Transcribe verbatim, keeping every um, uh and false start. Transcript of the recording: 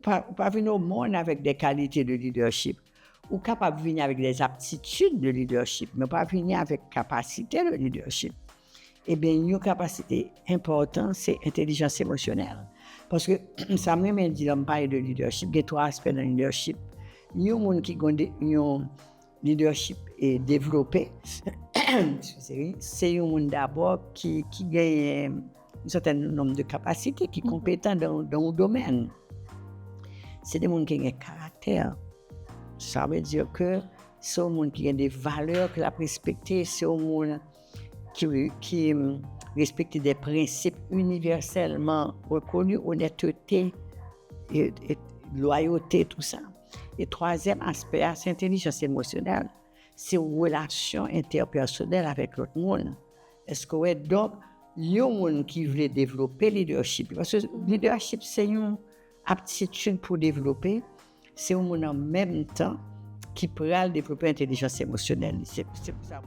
pa, ou pa vin o monn avèk de kalite de leadership. Ou kapab vini avèk de aptitid de leadership, men ou pa vini avèk kapasite de leadership. Ebyen, yon kapasite enpòtan, se entèlijans emosyonèl. Paske, sa m renmen di lè m pale de leadership, gen twa aspè nan leadership. Yon moun ki gen de, yon leadership e devlope, excusez, se yon moun dabò ki, ki genyen yon sèten nonb de kapasite, ki konpetan dan, dan yon domèn. Se de moun ki gen karaktè. Sa vle di ke se yon moun ki gen de valè ke l ap respekte, se yon moun ki, ki respekte de prensip inivèsèlman rekoni, onètete, e, e lwayote, tou sa. E twazyèm aspè a, se entèlijans emosyonèl. Se relasyon entèpèsonèl avèk lòt moun. Èske w wè? Donk, yon moun ki vle devlope leadership, paske leadership se yon aptitid pou devlope, se yon moun an menm tan ki pral devlope entèlijans emosyonèl li. Se, se pou sa,